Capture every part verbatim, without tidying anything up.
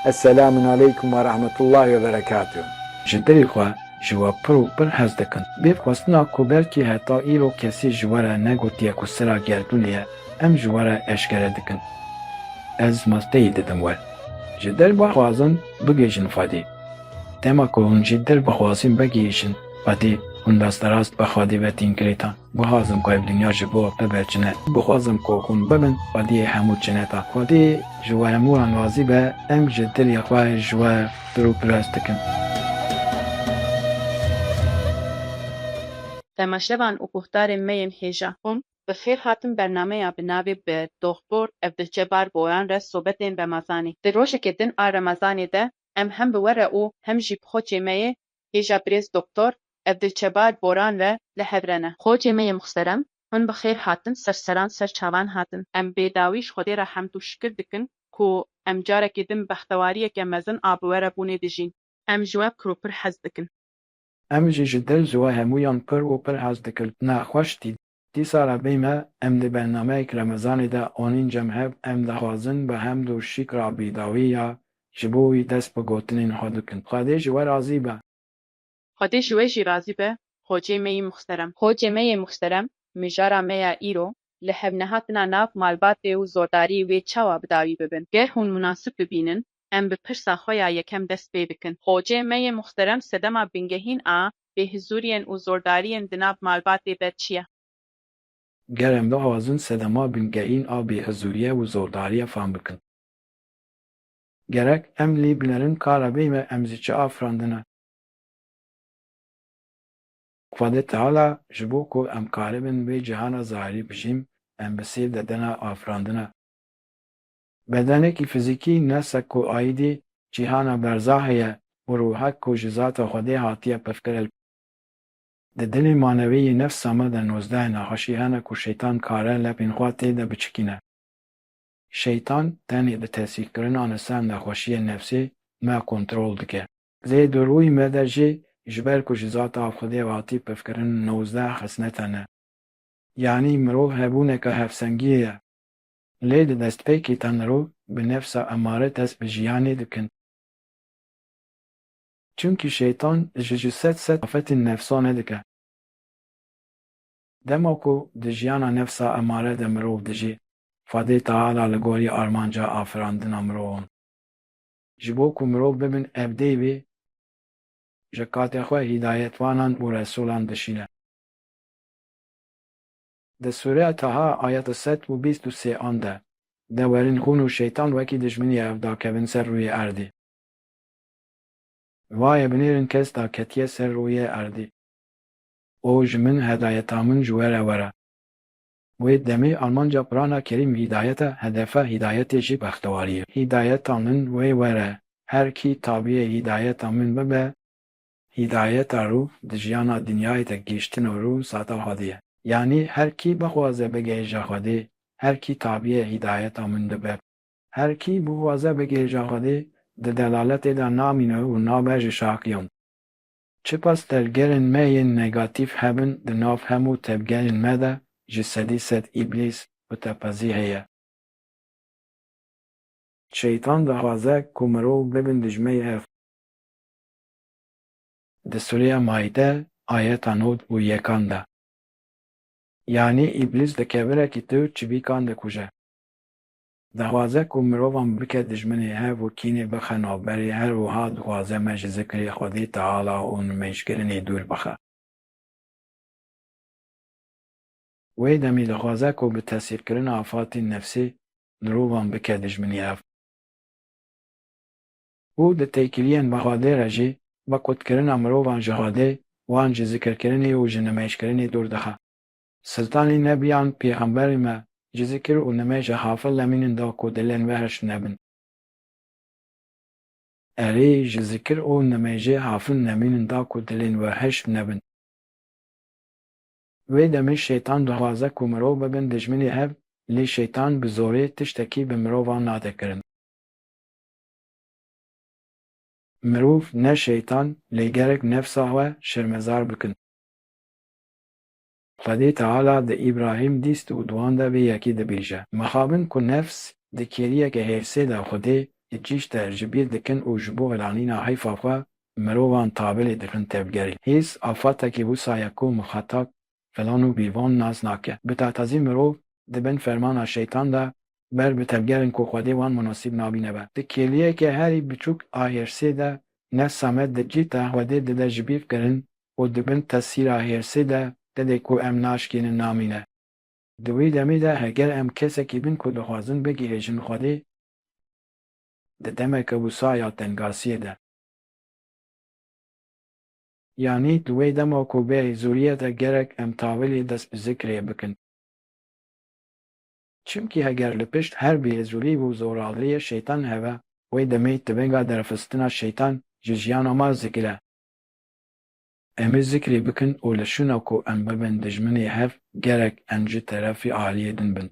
Esselamun aleykum ve rahmetullahi ve berekatuh. Ji dilê xwe ji we pir û pir hez dikin. Bê xwestina ku belkî heta îro kesî ji we re negotiye ku sira gerdûnê ye, em ji we re eşkere dikin. Ez masteyî didim we. Ji dil bixwazin bigihîjin Xwedê. Dema ku hûn ji dil bixwazin bigihîjin Xwedê, hûn rasterast bi Xwedê ve tên girêdan. Bixwazim ku ev dinya ji bo te be çine. Bixwazim ku hûn bibin Xwediyê hemû çineta. Xwedê ji we hemûyan razî be, em ji dilê xwe ji we pir û pir hez dikin. Temaşevan û guhdarên me yên hêja, hûn bi xêr hatin bernameya bi navê Bi Doxtor Evdilçebar Boran re Sobetên Remezanê. Di rojekê din a Remezanê de em hem bi we re û hem jî bi xocê me yê hêja birêz Doktor Evdilçebar Boran re li hev re ne. Xocê me yê muxterem, hûn bi xêr hatin, ser seran ser çavan hatin. Em bêdawî ji Xwedê re hemd û şikir dikin ku em carekê din bextewariyeke mezin a bi we re bûnê dijîn. Em ji we pir û pir hez dikin. Em jî ji dil ji we hemûyan pir û pir hez dikin. Nexweş tî. Dîsa re bême, em di bernameyek Remezanê de anîn cem hev, em dixwazin bi hemd û şikra bêdawî ya ji bo wî dest bi gotinên xwe dikin. Xwedê ji we razî be. Xwedê ji we jî razî be, xocê me yî muxterem. Xocê me yê muxterem, mijara me ya îro, li hevnehatina nav malbatê û zordariyê wê çawa bi dawî bibin? Ger hûn munasib bibînin, em bi pirsa xwe ya yekem dest pê bikin. Xocê me yê muxterem, sedema bingehîn a bêhizûriyên û zordariyên di nav malbatê de çi ye? Ger em bixwazin sedema bingehîn a bêhizûriye û zordariye fam bikin, gerek em lê binerin ka re bême em ji çi afirandine. Xwedê Teala ji bo ku em karibin vê cihana zahirî bijîm, em bi sê bedena afirandine. Bedenekî fizîkî, nefsek ku aîdî cîhana berzahê ye û ruhek ku ji zata Xwedê hatiye pevkirin. Di dilê manevî yê nefsa me de nozdeh nexweşî hene ku şeytan kare lepên xwe tê de biçikîne. Şeytan tenê bi tesîrkirina li ser nexweşiyê nefsê me kontrol dike. Lê di rûyê me de jî ji ber ku ji zata Xwedê hatî pevkirin nozdeh xislet hene. Yanî mirov hebûneke hevsengiyê ye. Lê di destpêkê de mirov bi nefsa emare dest bi jiyanê dikin. Çimkî şeytan ji ji sed sed afetên nefsa nedike. Dema ku di jiyana nefsa emare de mirov dijî, Xwedê Teala li gorî armanca afirandina mirovan, ji bo ku mirov bibin evdeyî wê, ji qatê xwe hîdayetvanan û resûlan dişîne. Di Sûreya Taha ayeta sed û bîst û sê an de, de werin hûn û şeytan wekî dijminî hev dakevin ser rûyê erdê. Vaye binêrin kes daketiye ser rûyê erdê. Û ji min hedayeta min ji we re were. Wê demê armanca Qur'ana Kerîm hîdayet e, hedefa hîdayetê jî bextewarî ye. Hîdayeta min wê were, her kî tabiyê hîdayeta min bibe, hîdayeta rû di jiyana dinyayê de gihîştina rû zata Xwedê ye. Yanî her kî bixwaze bigihêje Xwedê, her kî tabiyê hîdayeta min dibe. Her kî bixwaze bigihêje Xwedê, di delaletê de namîne û nabe ji şaqiyan. Çiqas tevgerên me yên negatîf hebin, di nav hemû tevgerên me de ji sedî sed Îblîs û tepezî heye. Şeytan dixwaze ku mirov bibin dijmeyê hev. Di Sûreya Maîde ayeta nod û yekan de. Yanî Îblîs di kevirekî tûr çivîkan dikuje. Dixwaze ku mirovan bike dijminê hev û kînê bixe navberê, her wiha dixwaze me ji zikrê Xwedê Teala û nimêjkirinê dûr bixe. Wê demî dixwaze ku bi tesîrkirina afatên nefsê mirovan bike dijminî hev. Û di têkiliyên bi Xwedê re jî, bi qutkirina mirovan ji Xwedê, wan ji zikirkirinê û ji nimêjkirinê dûr dixe. Siltanî nebiyan, pêxemberê me, ji zikir û nimêja hafil nemînin da ku dilên we hişk nebin. Erê, ji zikir û nimêjê hafil nemînin da ku dilên we hişk nebin. Wê demê şeytan dixwaze ku mirov bibin dijminê hev, lê şeytan bi zorê tiştekî bi mirovan nade kirin. Mirov ne şeytan, lê gerek nefsa xwe şermezar bikin. Xwedê Teala di Îbrahîm bîst û duan de vê yekê dibêje: Mixabin ku nefs di kêriyeke hêrsê de Xwedê di cîş de ji bîr dikin û ji bo velanîna heyfa xwe mirovan tavilê dixin tevgerê. Hêz afatekî wisa ye ku mixetab filan û bîvan nas nake. Bi tatazî mirov di bin fermana şeytan de ber bi tevgerên ku Xwedê wan munasîb nabîne ve. Di kêliyeke herî biçûk a hêrsê de nefsa me di cî te Xwedê dide ji bîr kirin û di bin tesîra hêrsê de tedê ku em naşkînin namîne. Di wî demê de heger em kesekî bin ku dixwazin bigihêjin Xwedê, di demeke wisa ya tengasiyê de, yanî di wê dema ku bêhêzûriyê de gerek em tavilê dest bi zikrê bikin. Çimkî heger li pişt her bêhêzûrî û zoraliyê şeytan heve, wê demê tivinga derxistina şeytan ji jiyana me zikir e. Em ê zikrê bikin û li şûna ku em bibin dijminê hev, gerek em ji terefê aliyê din bin.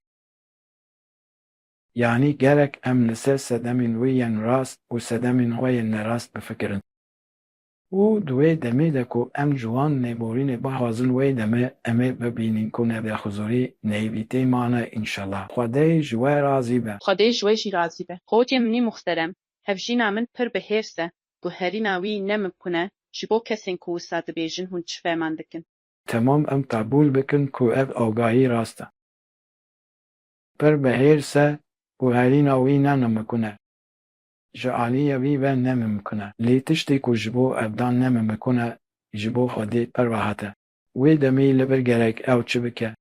Yanî gerek em li ser sedemên wê yên rast û sedemên xwe yên nerast bifikirin. Û di wê demê de ku em ji wan lêborînê bixwazin, wê demê em ê bibînin ku ne bêhuzurî, neyvîtê mane, înşellah. Xwedê ji we razî be. Xwedê ji we jî razî be. Xocê min î muxterem, hevjîna min pir bi hêrs e, guherîna wî ne mimkun e, ji bo kesên ku wisa dibêjin hûn çi ferman dikin? Temam, em qebûl bikin ku ev agahî rast e. Pir bi hêrs e, guherîna wî ne mimkun e. Ji aliyê wî ve ne mimkun e. Lê tiştê ku ji bo evdan ne mimkun e, ji bo Xwedê pir rehet e. Wê demê li vir gerek ew çi bike?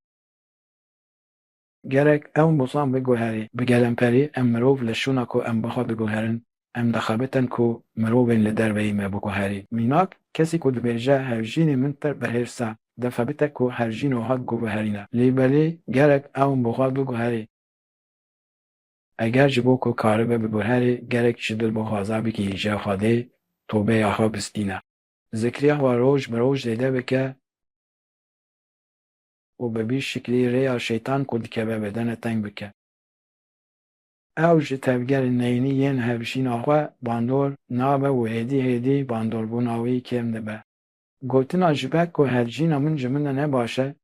Gerek ew muzan biguherî. Bi gelemperî em mirov li şûna ku em bi xwe diguherin, em dixebitin ku mirovên li derveyî me biguherî. Mînak, kesî ku dibêje hevjînê min pir bi hêrs e, dixebite ku hevjîno hat guherîne. Lê belê gerek ew bi xwe biguherî. Eger ji bo ku karibe biguherî, gerek ji dilbixwaza bigihîje Xwedê, tobeya xwe bistîne. Zikriya xwe roj bi roj zêde bike û bi vî şiklî rêya şeytan ku dikeve bedene teng bike. Ew ji tevgerên neyînî yên hevjîna xwe bandor nabe û hêdî hêdî bandorbûna wî kêm dibe. Gotina ji ber ku hevjîna min ji min re ne baş e,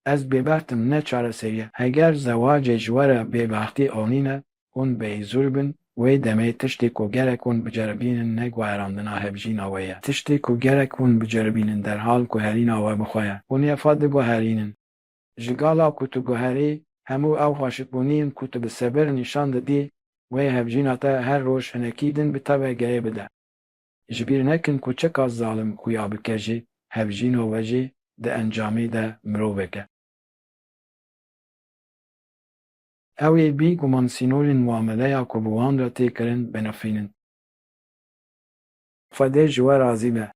ez bêbext im, ne çareserî ye. Heger zewacê ji we re bêbextî anîne, hûn bêhêzûr bin, wê demê tiştê ku gerek hûn biceribînin ne guherandina hevjîna we ye. Tiştê ku gerek hûn biceribînin derhal guherîna we bi xwe ye. Hûn yê xwe diguherînin. Ji gala ku tu guherî, hemû ew xweşikbûniyên ku tu bi sebir nîşan didî, wê hevjîna te her roj hinekî din bi te ve girê bide. Ji bîr nekin ku çiqas zalim xuya bike jî, hevjîna we jî di encamê de mirovek e. Ew ê bîguman sînorên muameleya ku bi wan re tê kirin binifînin. Xwedê ji we razî be.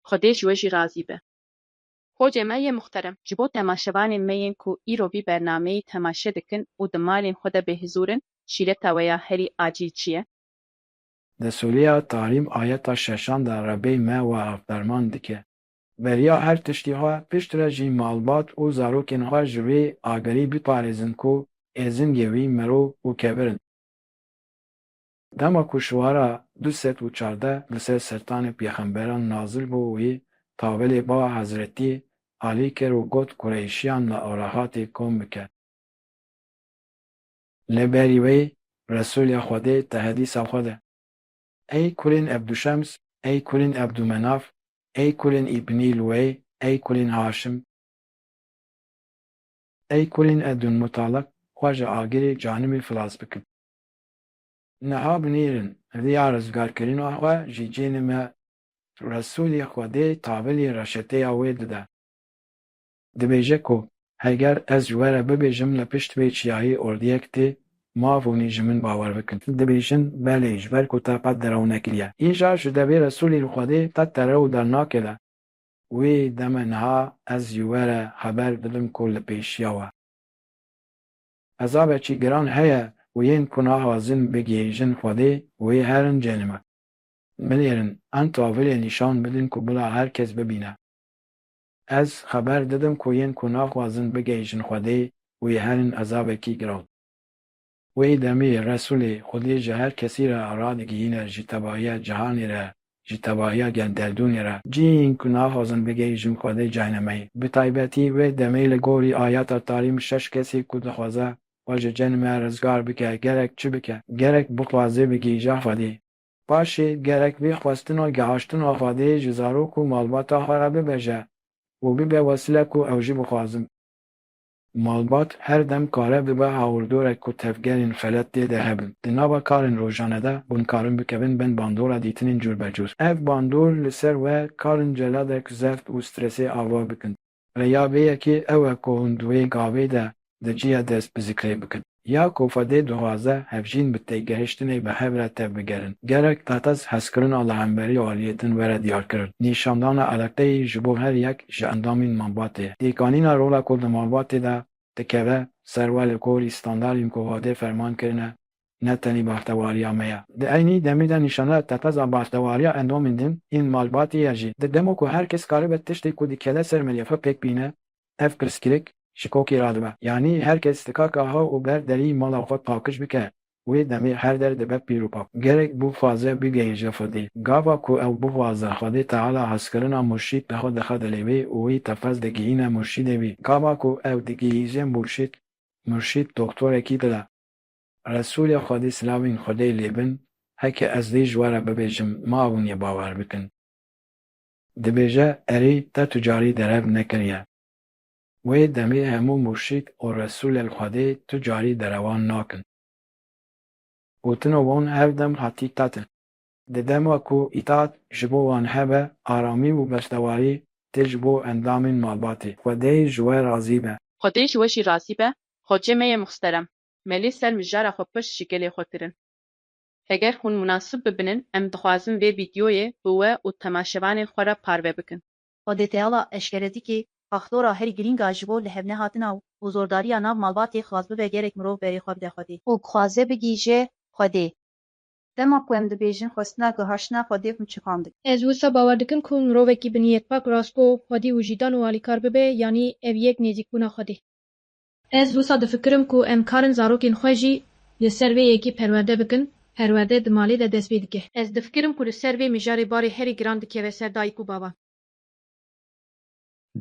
Xwedê ji we jî razî be. Xocê me yê muxterem, ji bo temaşevanên me yên ku îro vî bernameyî temaşe dikin û di malên xwe de bêhizûr in, şîreta we ya herî acîl çi ye? Di Sûreya Tarîm ayeta şeşan de Rebbê me we ferman dike, beriya her tiştî xwe, piştre jî malbat û zarokên xwe ji wê agirî biparêzin ku êzingê wî mirov û kevir in. Dema ku şiwara du sed û çardeh li ser sertanê pêxemberan nazil bû, wî tavilê ba Hezretî Alî kir û got, Qureyşiyan li Araxatê kom bike. Lê berî wê Resûlê Xwedê di hedîsa xwe de, Ey kurên Ebdûşems, ey kurên Ebdûmenaf, ey kurên Îbnî Luwey, ey kurên Haşim, ey kurên Ebdûlmutalib, xwe ji agirê canimê xilas bikin. Niha binêrin, riya rizgarkirina xwe ji cênê me Resûlê Xwedê tavilê reşeteya wê dide. Dibêje ku, Heger ez ji we re bibêjim li pişt vê çiyayê ordiyek tê, ma hûnî ji min bawer bikin. Dibêjin, Belê, ji ber ku te qet derew nekiriye. Îja ji devê Resûlê Xwedê qet derew dernakeve. Wê deme niha ez ji we re xeber didim ku li pêşiya we ezabekî giran heye û yên ku naxwazin bigihêjin Xwedê, wê herin cênê me. Binêrin, em tavilê nîşan bidin ku bila her kes bibîne. Ez xeber didim ku yên ku naxwazin bigihêjin Xwedê, wê herin ezabekî giran. Wê demê Resûlê Xwedê ji her kesî re radigihîne, ji tevahiya cihanê re, ji tevahiya gel derdûnê re. Cihên ku naxwazin bigihêjin Xwedê cayne me ye. Bi taybetî wê demê li gorî ayeta Tarîm şeş kesê ku dixwaze xwe ji cehlimê rizgar bike, gerek çi bike, gerek bixwaze bigihîje Xwedê. Paşê gerek vê xwestina gihaştina Xwedê ji zarok û malbata xwe re bibeje û bibe wesîle ku ew jî bixwazin. Malbat her dem kare bibe hawirdorek ku tevgerên xelet tê de hebin. Di nava karên rojane de hûn karin bikevin bin bandora dîtinên cûrbecûr. Ev bandor li ser we karin celadek zeft û stresê ava bikin. Rêya vê yekê ew e ku hûn di wê gavê de di cî ye dest bi zikrê bikin. Ya ku Xwedê dixwaze hevjîn bi têgihiştinê bi hev re tevbigerin, gerek tetez hezkirina li hemberî aliyê din were diyarkirin. Nîşandana eleqeyê ji bo her yek ji endamên malbatê ye. Têkanîna rola ku di malbatê de dikeve ser we li gorî standartên ku Xwedê ferman kirine, ne tenê bextewariya me ye. Di eynî demê de nîşana teteza bextewariya endamên din ên malbatê ye jî. Di dema ku her kes karibe tiştê ku dikeve ser miryê xwe pêk bîne, ev pirsgirêk ji kokê radibe. Yanî her kes dikak aha û ber derî mala xwe paqij bike, wê demê her der dibe pîr û pak. Gerek bixwaze bigihîje Xwedê. Gava ku ew bixwaze, Xwedê Teala hezkirina murşîd li xwe dixe dilê wê û wê tefez digihîne murşîdê wî. Gava ku ew digihîje murşîd, murşîd doktorekî dil e. Resûlê Xwedê, silavên Xwedê lê bin, heke ez dê ji we re bibêjim, ma hûn yê bawer bikin. Dibêje, erê, te tu carî derev nekiriye. Wê demê hemû murşîd û resûlên Xwedê tu carî derewan nakin. Gotina wan her dem haqîqet e. Di dema ku îtaat ji bo wan hebe, aramî û bextewarî tê ji bo endamên malbatê. Xwedê ji we razî be. Xwedê ji we jî razî be, xocê me yê muxterem. Me lê ser mijara xwe pirs ji gelê xwe kirin. Heger hûn munasib bibinin, em dixwazin vê vîdyoyê bi we û temaşevanên xwe re parve bikin. Xwedê Teala eşkere dike, faktora herî girîng a ji bo lihevnehatina û zordariya nav malbatê xas bibe gerek mirov berê xwe bide Xwedê. Û bixwaze bigihîje Xwedê. Dema ku em dibêjin xwestina gihaştina Xwedê hûn çi fam dikin? Ez wisa bawer dikim ku mirovekî bi niyet pak, rastgo, xwedî û jîdan û alîkar bibe, yanî ev yek nêzîkbûna Xwedê. Ez wisa difikirim ku em karin zarokên xwe jî li ser vê yekê perwerde bikin, perwerde di malê de dest pê dike. Ez difikirim ku li ser vê mijarê barê herî giran dikeve ser dayik û bavan.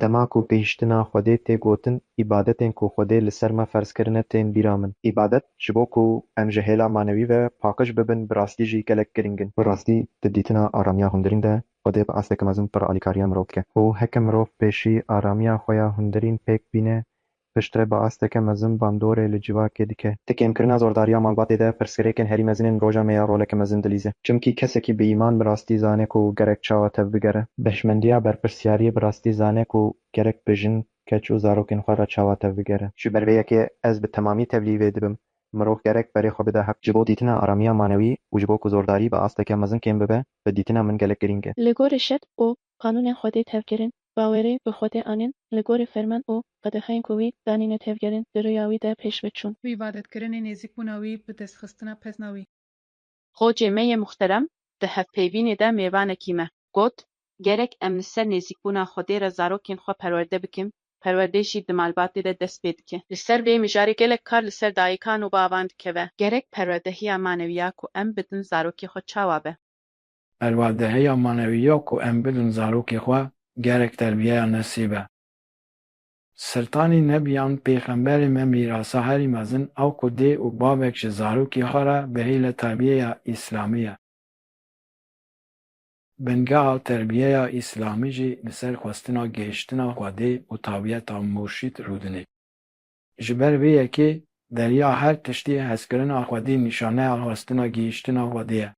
Dema ku gihîştina Xwedê tê gotin, îbadetên ku Xwedê li ser me ferz kirine tên bîra min. Îbadet, ji bo ku em ji hêla manewî ve paqij bibin, bi rastî jî gelek girîng in. Bi rastî, di dîtina aramiya hundirîn de Xwedê bi asteke mezin pir alîkariya mirov dike. Û heke mirov pêşî aramiya xwe ya hundirîn pêk bîne, piştre bi asteke mezin bandorê li civakê dike. Di kêmkirina zordariya malbatê de pirsgirêkên herî mezin ên roja me ya roleke mezin dilîze. Çimkî kesekî bi îman bi rastî zane ku gerek çawa tevbigere. Behşmendiya berpirsyariyê bi rastî zane ku gerek bi jin, keç û zarokên xwe re çawa tevbigere. Ji ber vê yekê ez bi temamî tevlî vê dibim. Mirov gerek berê xwe bide Heq. Ji bo dîtina aramiya manewî û ji bo ku zordarî bi asteke mezin kêm bibe, bi dîtina min gelek girîng e. Li gorî şert û qanûnên Xwedê tevgerin, bawerî bi Xwedê anin, li gorî ferman û qedexeyên ku wî danîne tevgerin, di rêya wî de pêş ve çûn. Îbadetkirinê nêzîkbûna wî bi destxistina pezna wî. Xocê me yê muxterem, di hevpeyvînê de mêvanekî me got, gerek em li ser nêzîkbûna Xwedê re zarokên xwe perwerde bikin, perwerde jî di malbatê de dest pê dike. Li ser vê mijarê gelek kar li ser dayikan û bavan dikeve. Gerek perwerdehiya manewî ya ku em bidin zarokê xwe çawa be? Perwerdehiya manewî ya ku em bidin zarokê xwe gerek terbiyeya nesî be. Sirtanî nebiyan, pêxemberê me mîrasa herî mezin ew ku dê û bavek ji zarokê xwe re bihêle terbiyeya îslamî ye. Bingeha terbiyeya îslamî jî li ser xwestina gihiştina Xwedê û tabiyeta murşîd rûdinê. Ji ber vê yekê deriya her tiştî hezkirina Xwedê nîşaneya xwestina gihiştina Xwedê ye.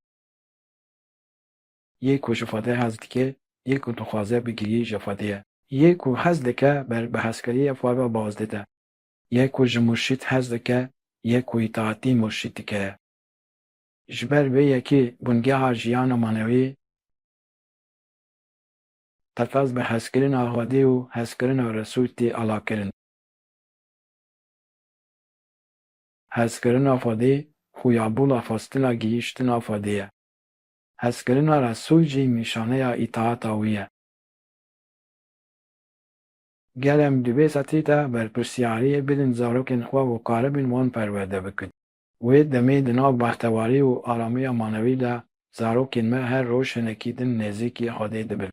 Yê ku ji Xwedê hez dike, yê ku dixwaze bigihîje Xwedê ye. Yê ku hez dike ber bi hezkiriyê xwe ve baz dide. Yê ku ji murşîd hez dike, yê ku îtaetî murşîd dike ye. Ji ber vê yekê bingeha jiyana manewî, qefez bi hezkirina Xwedê û hezkirina Resûl tê alakirin. Hezkirina Xwedê, xuyabûla xwestina gihîştina Xwedê ye. Hezkirina Resûl jî nîşaneya îtaeta wî ye. Gel em di vê setî de berpirsiyariyê bidin zarokên xwe û karibin wan perwerde bikin. Wê demê di nav bextewarî û aramiya manewî de zarokên me her roj hinekî din nêzîkî Xwedê dibin.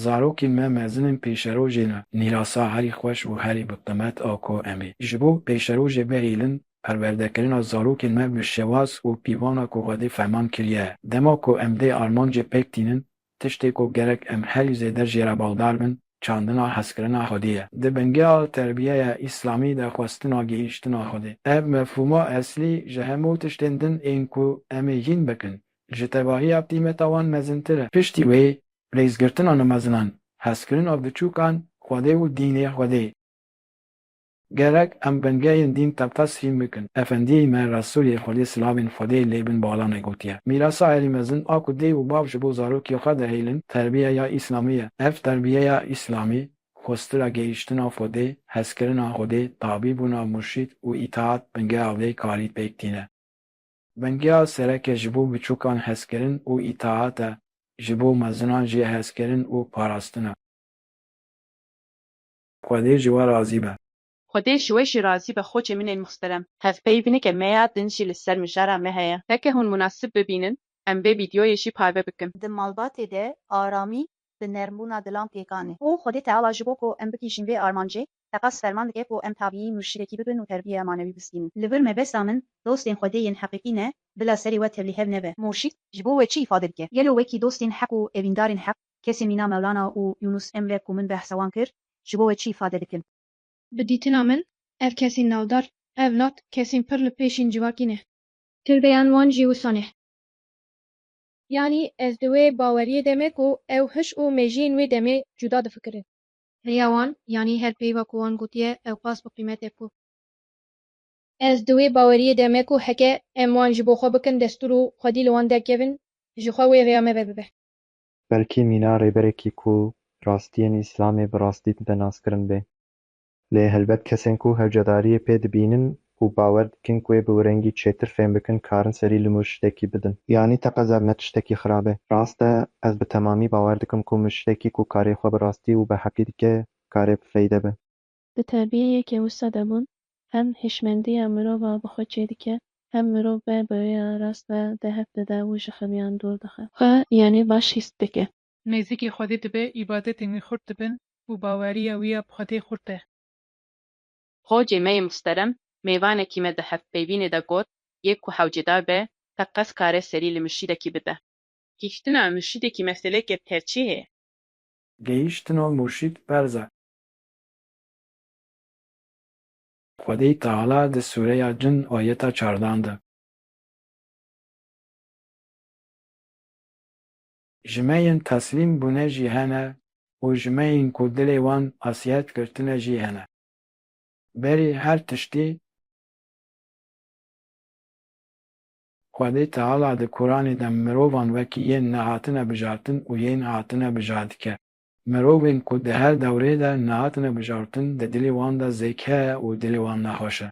Zarokên me mezin in pêşerojê ne, mîrasa herî xweş û herî bi qimet a ku em ê ji bo pêşerojê bihêlin, perwerdekirina zarokên me bi şewaz û pîvana ku Xwedê ferman kiriye. Dema ku em dê armancê pêk tînin, tiştê ku gerek em herî zêde jê re baldar bin, çandina hezkirina Xwedê ye. Di bingeha terbiyeya Îslamî de xwestina gihîştina Xwedê. Ev mefhûma eslî ji hemû tiştên din ên ku em ê hîn bikin, ji tevahiya qîmeta wan mezintir e. Piştî wê rêzgirtina nimezinan, hezkirina biçûkan, Xwedê û dînê Xwedê. Gerek em bingeyên dîn teqes hîn bikin. Efendiyê me Resûlê Xwedê silavên Xwedê lê bin bala me gotiye, mîrasa herî mezin a ku dê û bav ji bo zarokê xwe dihêlin, terbiyeya Îslamî ye. Ev terbiyeya Îslamî, xwestira gehiştina Xwedê, hezkirina Xwedê, tabîbûna murşîd û îtaat bingeha vê karî pêk tîne. Bingeha sereke ji bo biçûkan hezkirin û îtaat e, ji bo mezinan jî hezkirin û parastin e. Xwedê ji we razî be. Xwedê ji we jî razî be, xocê min ên muhterem. Hevpeyvîneke me ya din jî li ser mijara me heye. Heke hûn munasib bibînin, em vê vîdeoyê jî parve bikin. Di malbatê de aramî bi nermbûna dilan pêk anî. Û Xwedê Teala ji bo ku em bigihîjin vê armancê, teqez ferman dike ku em tabîî murşîdekî bibin û terbiyeya manewî bistînin. Li vir mebesta min, dostên Xwedê yên heqîqî ne, bila serê we tevlîhev nebe. Murşîd ji bo we çi îfade dike? Gelo wekî dostên heq û evîndarên heq, kesên mîna Mewlana û Yûnus Emre ku min behsa wan kir, ji bo we çi îfade dikin? Bi dîtina min, ev kesên navdar, evlat, kesên pir li pêşîn civakî ne. Tirbeyan wan jî wisa ne. Yanî ez di wê baweriyê de me ku ew hiş û mejiyên wê demê cuda difikirin. Riya wan, yanî her peyva ku wan gotiye, ew qas bi qîmet e ku. Ez di wê baweriyê de me ku heke em wan ji bo xwe bikin destûr û xwedî li wan derkevin, ji xwe wê rêya me vebibe. Belkî mîna rêberekî ku rastiyên Îslamê bi rastî dide naskirin be. Lê helbet kesên ku hewcedariyê pê dibînin û bawer dikin ku ê bi wirengî çêtir fêm bikin, karin serî li murşidekî bidin. Yanî teqez ev ne tiştekî xirab e. Rast e, ez bi temamî bawer dikim ku murşidekî ku karê xwe bi rastî û bi heqî dike, karê bi feyde be. Di terbiyeyeke wisa de bûn, hem hişmendiya mirova bi xwe çêdike, hem mirov ber bi rêya rast ve di hev dide û ji xebiyan dûr dixe. Xwe, yanî baş hîs dike. Nêzîkî Xwedê dibe, îbadetên wî xurt dibin û baweriya wî ya bi Xwedê xurt e. Xocê me yê musterem, mêvanekî me di hevpeyvînê de got, yek ku hewcedar be, teqez kare serî li murşîdekî bide. Gihiştina murşîdekî meseleke perçî ye. Gehiştina murşîd ferz e. Xwedê Teala di sûreya Cin ayeta çardan de. Ji me yên teslîm bûne jî hene û ji me yên ku dilê wan qesiyet girtine jî hene. Berî her tiştî, Xwedê Teala di Kuranê de mirovan wekî yên nehatine bijartin û yên hatine bijar dike. Mirovên ku di her dewrê de nehatine bijartin, di dilê wan de zêk heye û dilê wan nexweş e.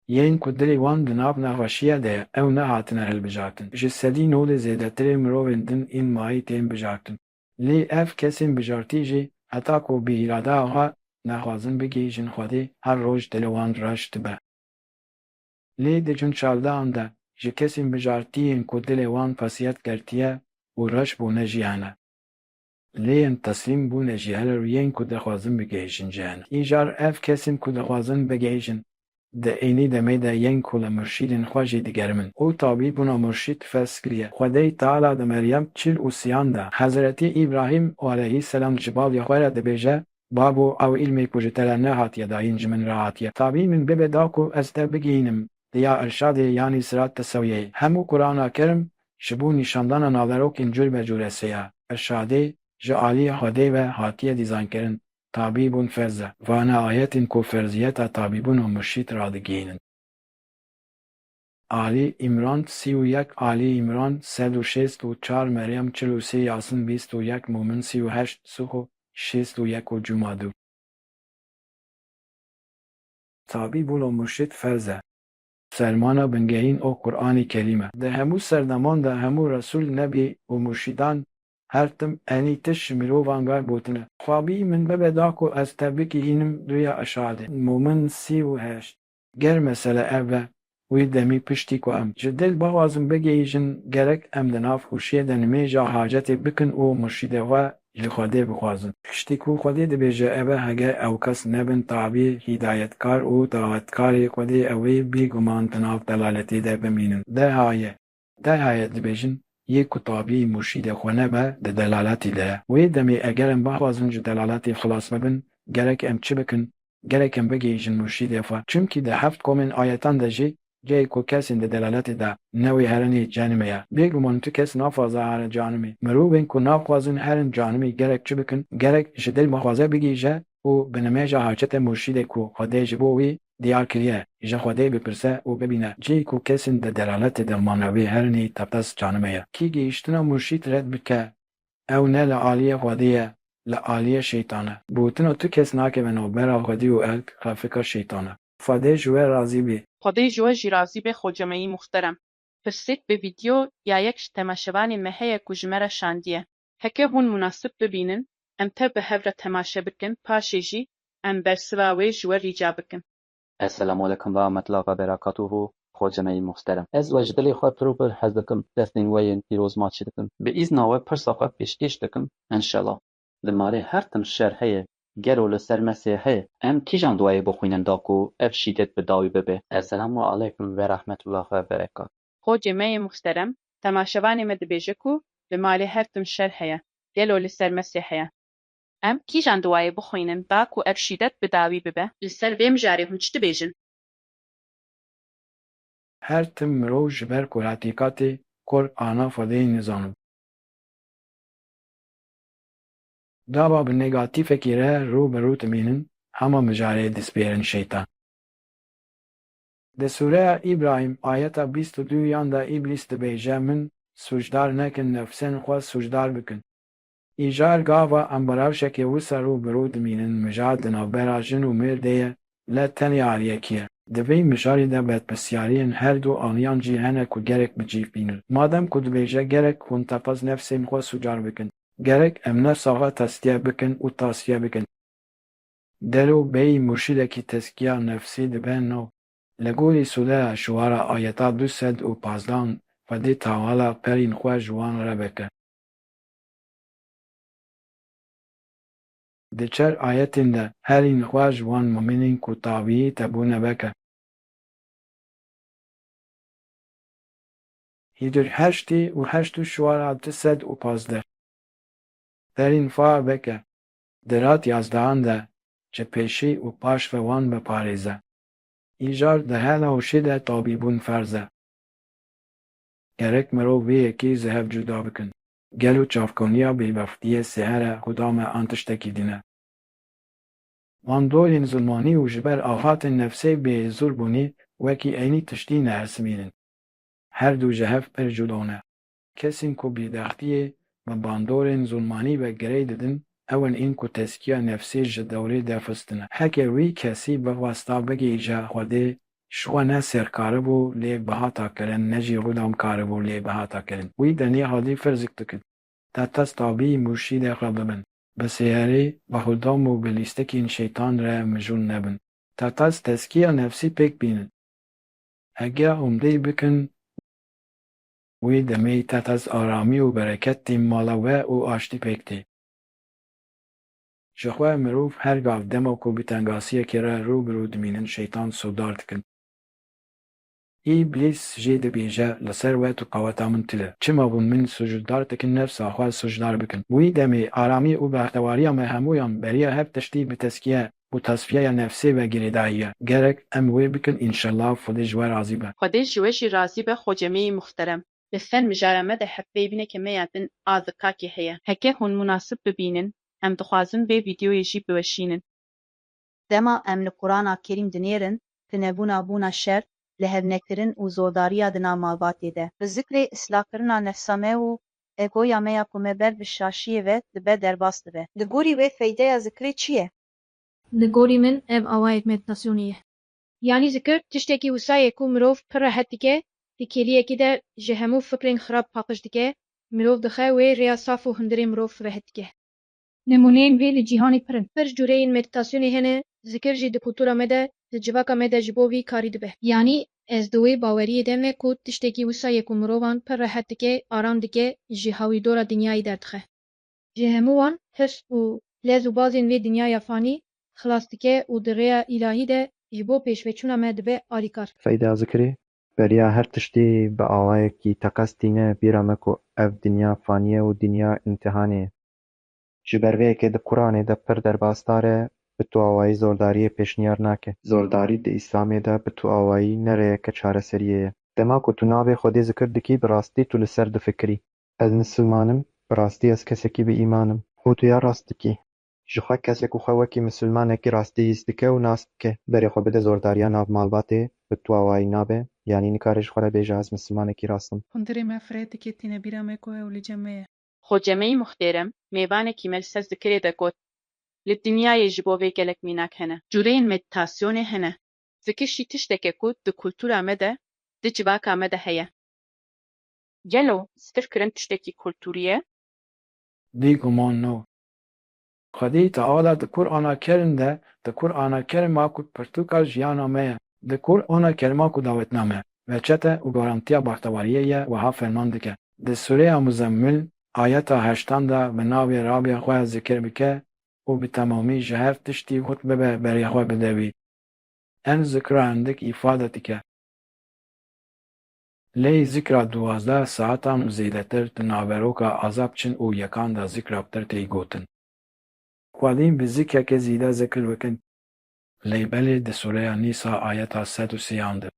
Yên ku dilê wan di nav nexweşiyê de ye, ew nehatine hilbijartin. Ji sedî nodê zêdetirê mirovên din ên mayî tên bijartin. Lê ev kesên bijartî jî heta ku bi îradeya xwe nexwazin bigihîjin Xwedê, her roj dilê wan reş dibe. Lê di Cin çardehan de ji kesên bijartî yên ku dilê wan qesiyet girtiye û reş bûne jî hene. Lê yên teslîm bûne jî hene û yên ku dixwazin bigihîjin jî hene. Îcar ev kesên ku dixwazin bigihîjin, di ênî demê de yên ku li murşîdên xwe jî digerimin û tabîbûna murşîd ferz kiriye. Xwedê Teala di Meryem çil û sêyan de, Hezretî Îbrahîm aleyhîsselam ji bavê xwe re dibêje, Babo, ew îlmê ku ji te re nehatiye dayîn ji min re hatiye. Tabî min bibe da ku ez te bigihînim diya irşadê, yanî sirat tesewiyeyê. Hemû Qur'ana Kerim ji bo nîşandana naverokên cûr be cûre sêya irşadê ji alî Xwedê ve hatiye dîzaynkirin. Tabîbûn ferz e. Vane ayetên ku ferziyeta tabîbûn û murşîd radigihînin. Alî Îmran sî û yek, Alî Îmran sed û şêst û çar, Meryem çil û sê, Yasin bîst û yek, Mûmin sî û heşt, Suxu şêst û yek û Cuma du. Tabîbûn û murşîd ferz e. Fermana bingehîn û Qur'anê Kerîm e. Di hemû serdeman de hemû resûl, nebî û murşîdan her tim enî tişt ji mirovan ve gotine. Xwabî min bibe da ku ez te bigihînim duya irşadê. Mûmin sî û heşt. Ger mesele ev be, wî demî piştî ku em ji dil bixwazin bigihîjin, gerek em di nav hûşiyê de nimêja hacetê bikin û murşîdê xwe ji Xwedê bixwazin. Piştî ku Xwedê dibêje, ev e, heger ew kes nebin tabî hidayetkar û dawetkarê Xwedê, ew ê bêguman di nav delaletê de bimînin. Derhaye, derhaye dibêjin, yê ku tabî murşîdê xwe nebe, di delaletê de ye. Wê demê eger em bixwazin ji delaletê xilas bibin, gerek em çi bikin? Gerek em bigihîjin murşîdê xwe. Çimkî di heft komên ayetan de jî, cihê ku kesên di delaletê de ne wê herin ê cenimê ye. Bêguman tu kes naxwaze here canimê. Mirovên ku naxwazin herin canimê gerek çi bikin? Gerek ji dil bixwaze bigihîje û bi nimêja hacetê murşîdê ku Xwedê ji bo wî diyar kiriye, ji Xwedê bipirse û bibîne. Cihê ku kesên di delaletê de mane wê herin ê tepes canimê ye. Kî gihîştina murşîd red bike, ew ne li aliyê Xwedê ye, li aliyê şeytan e. Gotina tu kes nakeve navbera Xwedê û elk, refika şeytan e. Xwedê ji we razî bê. Xwedê ji we jî razî be, xocemeyî muxterem. Pirsêk bi vîdeo ya yek ji temaşevanê me heye ku ji me re şandiye. Heke hûn munasib bibînin, em tev bi hev re temaşe bikin, paşê jî em bersiva wê ji we rîca bikin. Esselamu aleykum ve rahmetullahi ve berekatuhu, xocemeyî muhterem. Ez we ji dilê xwe pir û pir hez dikim, destên we yên pîroz maçî dikim. Bi îzna we pirsa xwe pêşkêş dikim, enşellah. Li malê her tim şer heye, gelo li ser mesê heye? Em kîjan duayê bixwînin da ku ev şîdet bi dawî bibe? Esselamu aleykum ve rahmetullah ve berekat. Xocê me yê muhterem, temaşevanê me dibêje ku li malê her tim şer heye, gelo li ser mesê heye? Em kîjan duayê bixwînin da ku ev şîdet bi dawî bibe? Li ser vê mijarê hûn çi dibêjin? Her tim mirov ji ber ku hetîkatê Qur'ana Xwedê nizano. Gava bi negatîfekî re rû bi rû dimînin, hema mijarê dispêrin şeytan. Di sûreya Îbrahîm ayeta bîst û duyan de Îblîs dibêje, min sûcdar nekin, nefsên xwe sûcdar bikin. Îcar gava em bi rewşekê wisa rû bi rû dimînin, mijar di navbera jin û mêr de ye, ne tenê aliyekî ye. Di vê mijarê de bedpirsyariyên her du aliyan jî hene ku gerek bi cih bînin. Madem ku dibêje gerek hûn tepez nefsên xwe sûcar bikin, gerek em nefsa xwe tezkiye bikin û tasfiye bikin. Gelo bêyî murşîdekî tezkiya nefsî dibe nav? Li gorî sûreya Şuara ayeta du sed û pazdan Xwedê Teala herîn xwe ji wan re veke. Di çar ayetên de herîn xwe ji wan mumînên ku tabî te bûne veke. Hîdir heştê û heşt û Şuara du sed û pazdeh. Herîn xwe veke. Di rat yazdehan de ji pêşî û paş ve wan biparêze. Îcar di hela hişê de tabîbûn ferz e. Gerek mirov vê yekê ji hev cuda bikin. Gelo çavkaniya bêbextiyê sêher e, xuda me, an tiştekî din e? Bandorên zilmanî û ji ber axaftin nefsê bêhuzûr bûnê wekî eynî tiştî ne, hesibînin. Her du ji hev pir cuda ne. Kesên ku bêbextiyê bi bandorên zilmanî ve girê didin, ew in ên ku tezkiya nefsê ji dewrê derxistine. Heke wî kesî bixwesta bigihîje Xwedê, ji xwe ne sêr karibû lê bihata kirin, ne jî xuda karibû lê bihata kirin. Wî de nêhadî firzik dikin. Te tez tabî murşîdê xwe bibin. Bi sêherê, bi xudam û bi lîstikên şeytan re mijûl nebin. Te tez tezkiya nefsî pêk bînin. Hege hûn vê bikin, wê demê te tez aramî û bereket tê mala we û aştî pêk tê. Ji xwe mirov her gav dema ku bi tengasiyekê re rû bi rû dimînin, şeytan sûcdar dikin. Îblîs jê dibêje, li ser we tu qeweta min tune. Çima hûn min sûcdar dikin, nefsa xwe sûcdar bikin? Wî demê aramî û bextewariya me hemûyan beriya hev tiştî bi tezkiye û tasfiyeya nefsê ve girêdayî ye. Gerek em wê bikin, înşellah Xwedê ji we razî be. Xwedê ji we jî razî be, xocemeyî muhterem. Li ser mijara me de hevpeyvîneke me ya din a zikakê heye. Heke hûn munasib bibînin, em dixwazin vê vîdeoyê jî biweşînin. Dema em li Qur'ana Kerîm dinêrin, tunebûna bûna şer, lihevnekirin û zordariya di nav malbatê de. Bi zikrê islahkirina nefsa me û egoya me ya ku me ber bi şaşiyê ve dibe, derbas dibe. Li gorî we feydeya zikrê çi ye? Li gorî min ev awayek meditasyonê ye. Yanî zikir tiştekî wisa ye ku mirov pir rehet dike, di kêliyekî de ji hemû fikrên xirab paqij dike, mirov dixe wê rêya saf û hundirê mirov rehet dike. Nemûneyên vê li cîhanê pir in. Pir cûreyên meditasyonê hene, zikir jî di kultura me de, di civaka me de ji bo vî karî dibe. Yanî ez di wê baweriyê de me ku tiştekî wisa ye ku mirovan pir rehet dike, aram dike, ji hawîrdora dinyayê derdixe. Ji hemû wan hirs û lez û bazên vê dinyaya fanî xilas dike û di rêya îlahî de ji bo pêşveçûna me dibe alîkar. Feyda zikirê, beriya her tiştî bi awayekî teqez tîne bîra me ku ev dinya fanî ye û dinya îmtihanê ye. Ji ber vê yekê di Quranê de pir derbasdar e, bi tu awayî zordariyê pêşniyar nake. Zordarî di Îslamê de bi tu awayî ne rêyeke çareseriyê ye. Dema ku tu navê Xwedê zikir dikî, bi rastî tu li ser difikirî. Ez misilman im, bi rastî ez kesekî bi îman im. Û tu ya rast dikî. Ji xwe kesê ku xwe wekî misilmanekî rastî hîs dike û nas dike, berê xwe bide zordariya nav malbatê, bi tu awayî nabe, yanî nikare ji xwe re bêje ez misilmanekî rast im. Hundirê me fireh dike, tîne bîra me ku ew li cem me ye. Xoce me yî muxterem, mêvanekî me li ser zikirê de got, li dinyayê ji bo vê gelek mînak hene. Cureyên medîtasyonê hene. Zikir jî tiştek e ku di kultura me de, di civaka me de heye. Gelo zikirkirin tiştekî kulturî ye? Bêguman no. Xwedî Teala di Qur'ana Kerim de, di Qur'ana Kerim a ku pirtûka jiyana me ye, di Qur'ana Kerim a ku dawetname, veçete û garantiya baxtewariyê ye, wiha ferman dike. Di Sûreya Muzemmil, ayeta heştan de bi navê Rabê xwe zikir bike û bi temamî ji her tiştî hurt bibe berê xwe bide wî. Ev zikra hindik îfade dike. Lê zikra duwazdeh saetan û zêdetir di naveroka azab çin û yekan de zikra pitir tê gotin. Xwedî bi zikreke zêde zikir bikin. Lê belê di Sûreya Nîsa ayeta sed û sêyan de.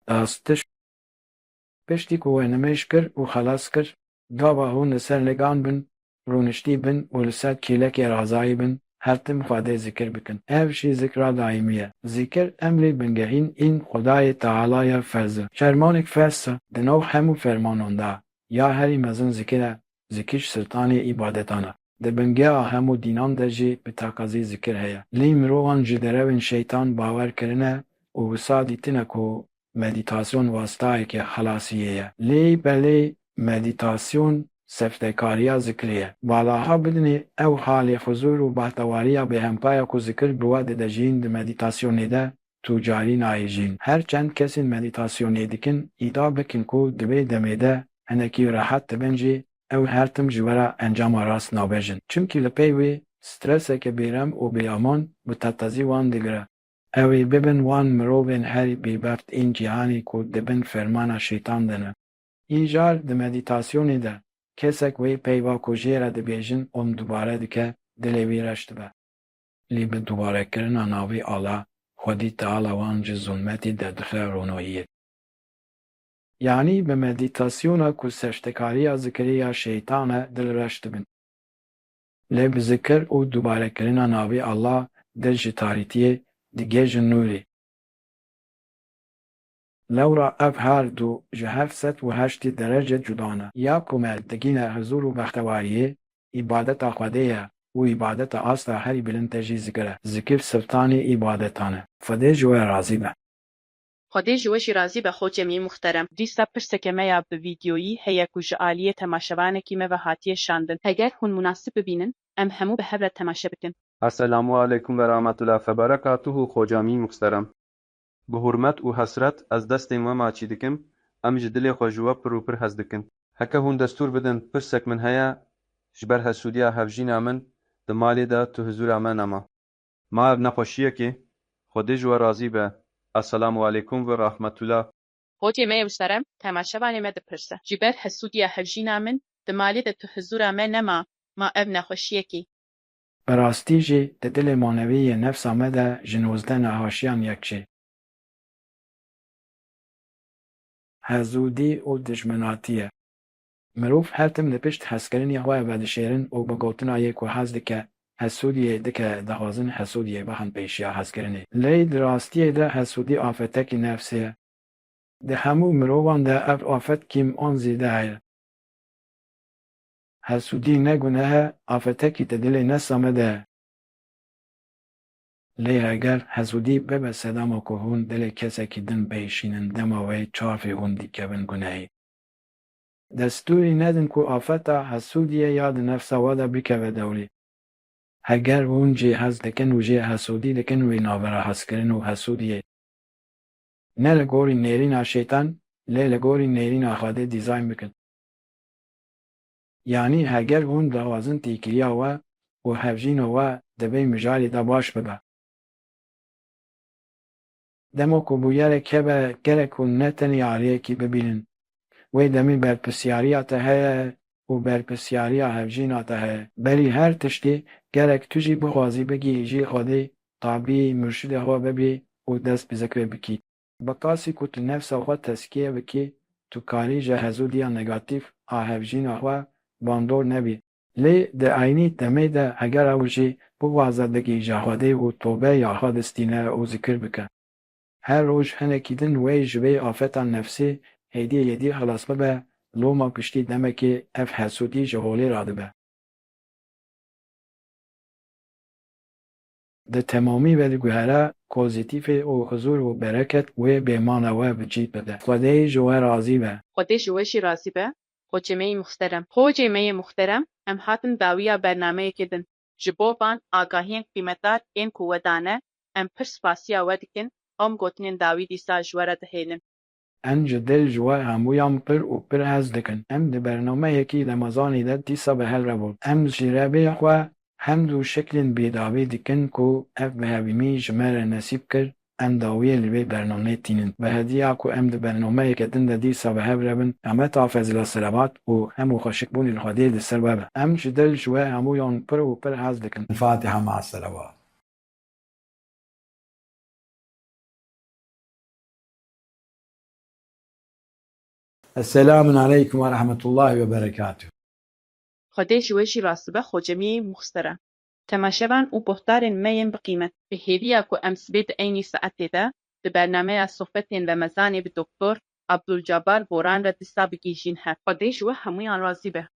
Dastiş. Piştî ku we nimêj kir û xelas kir, gava hûn li ser ligan bin, rûniştî bin û li ser kêlekê razayî bin, her tim Xwedê zikir bikin. Ev jî zikra daîmî ye. Zikir emrê bingehîn ên Xwedayê Teala ye, ferz e. Fermanek ferz e di nav hemû fermanan de, ya herî mezin zikir e. Zikir sultanê îbadetan e. Di bingeha hemû dînan de jî bi teqezî zikir heye. Lê mirovan ji derewên şeytan bawer kirine û wisa dîtine ku medîtasyon wasitayeke xelasiyê ye. Lê belê medîtasyon seftekariya zikirê ye. Balaha bidinê ew halê huzûr û behtewariya bêhempa ye ku zikir bi we dide jîn di medîtasyonê de tu carî nayê jîn. Her çend kesên medîtasyonê dikin, îdia bikin ku di vê demê de hinekî rehet dibin jî, ew her tim ji we re encama rast nabêjin. Çimkî li pey wê streseke bêrem û bêaman bi tetezî wan digire. Ew ê bibin wan mirovên herî bêbert ên cîhanê ku di bin fermana şeytan de ne. Îcar di medîtasyonê de kesek wê peyva ku jê re dibêjin om dubare dike, dilê wî reş dibe. Lê bi dubarekirina navê Allah, Xwedî Teala wan ji zulmetê derdixe ronahiyê. Yanî bi medîtasyona ku seftekariya zikirê ya şeytan e, dilreş dibin. Lê bi zikir û dubarekirina navê Allah, dil ji tarîtiyê digihêjin nûrê. Lewra ev her du ji heft sed û heştê derece cuda ne. Ya ku me digîne huzûr û bextewariyê, îbadeta Xwedê ye û îbadeta asta herî bilind de jî zikir e. Zikir sultanê îbadetan e. Xwedê ji we razî be. Xwedê ji we jî razî be, xocê me yê muxterem. Dîsa pirseke me ya bi vîdyoyî heye ku ji aliyê temaşevanekî me ve hatiye şandin. Heger hûn munasib bibînin, em hemû bi hev re temaşe bikin. Esselamu aleykum ve rahmetullah feberekatuhu, xoca me yê muxterem. Bi hurmet û hesret ez destên we maçî dikim, em ji dilê xwe ji we pir û pir hez dikin. Heke hûn destûr bidin, pirsek min heye, ji ber hesûdiya hevjîna min di malê de tu hizûra me nema. Ma ev nexweşiyekê? Xwedê ji we razî be. Esselamu aleykum ve rahmetullah. Xocê me yê muhterem, temaşevanê me dipirse, ji ber hesûdiya hevjîna min di malê de tu hizûra me nema, ma ev nexweşiyekê? Bi rastî jî di dilê manewî yê nefsa me de ji nozdeh nexweşiyan yek çê. Hesûdî û dijminatî ye. Mirov her tim li pişt hezkirinê xwe vedişêrin û bi gotina yê ku hez dike, hesûdiyê dike, dixwazin hesûdiyê bixin pêşiya hezkirinê. Lê di rastiyê de hesûdî afetekî nefsê ye. Di hemû mirovan de ev afet kêm an zêde heye. Hesûdî ne guneh e, afetekî di dilê nefsa me de ye. Lê heger hesûdî bibe sedema ku hûn dilê kesekî din biêşînin, dema wê çavê hûn dikevin gunehê. Destûrî nedin ku afeta hesûdiyê ya di nefsa we de bikeve dewrê. Heger hûn jê hez dikin û jê hesûdî dikin, wê navbera hezkirin û hesûdiyê ne li gorî nêrîna şeytan, lê li gorî nêrîna Xwedê dîzayn bikin. Yanî heger hûn dixwazin têkiliya we û hevjîna we di vê mijarê de baş bibe. Dema ku bûyerek hebe, gerek hûn ne tenê aliyekî bibînin. Wê demê berpirsyariya te heye û berpirsyariya hevjîna te heye. Berî her tiştî gerek tu jî bixwazî bigihîjî Xwedê, tabî murşidê xwe bibî û dest bi zikrê bikî. Bi qasî ku tu nefsa xwe tezkiye bikî, tu karî ji hezûdiya negatîf a hevjîna xwe bandor nebî. Lê di eynî demê de heger ew jî bixwaze bigihîje Xwedê û tobe ya xwe bistîne û zikir bike. Her roj hinekî din wê ji vê afeta nefsê hêdî hêdî xilas bibe, loma piştî demekê ev hesûdî ji holê radibe. Di temamî ve diguhere pozîtîfê û huzûr û bereket wê bêmana we bi cî bide. Xwedê ji we razî be. Xwedê ji we jî razî be, xocê me yê muxterem. Xocê me yê muxterem, em hatin dawiya bernameyekê din. Ji bo van agahiyên qîmetdar ên ku we dane, em pir spasiya we dikin, ew gotinên dawî dîsa ji we re dihêlin. Em ji dil ji we hemûyan pir û pir hez dikin. Em di bernameyekî Remezanî de dîsa bi hev re bûn. Em ji Rebê xwe hemd û şikrên bêdawî dikin ku ev bihevînî ji me re nesîb kir, em dawiyê li vê bernameyê tînin. Bi hediya ku em di bernameyeke din de dîsa bi hev re bin, qameta fezila selewat û hemû xweşikbûnê li Xwedê li ser we be. Em ji dil ji we hemûyan pir û pir hez dikin. Fatiha ma selewat. Esselamun aleykum ve rahmetullahi ve berekatuh. Xwedê ji we jî razî be, xocê me yê muxtera. Temaşevan û guhdarên me yên bi qîmet. Bi hêviya ku em sibê di eynî saetê de di bernameya Sohbetên Remezanê bi Doktor Abdulcabar Boran re dîsa bigihîjin hev. Xwedê ji we hemûyan razî be.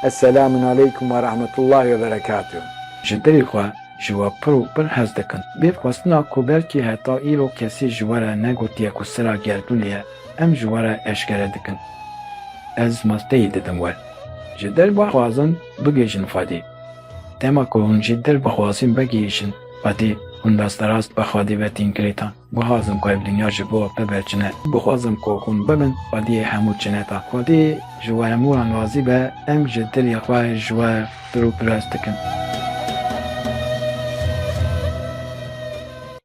Esselamun aleykum ve rahmetullahi ve berekatuh. Ji dilê xwe ji we pir û pir hez dikin. Bê xwestina ku belkî heta îro kesî ji we re negotiye ku sira gerdûnê ye, em ji we re eşkere dikin. Ez masteyî didim we. Ji dil bixwazin bigihîjin Xwedê. Dema ku hûn ji dil bixwazin bigihîjin Xwedê, hûn rasterast bi Xwedê ve tên girêdan. Bixwazim ku ev dinya ji bo te be çine. Bixwazim ku hûn bibin xwediyê hemû çineta. Xwedê ji we hemûyan razî be, em ji dilê xwe ji we pir û pir hez dikin.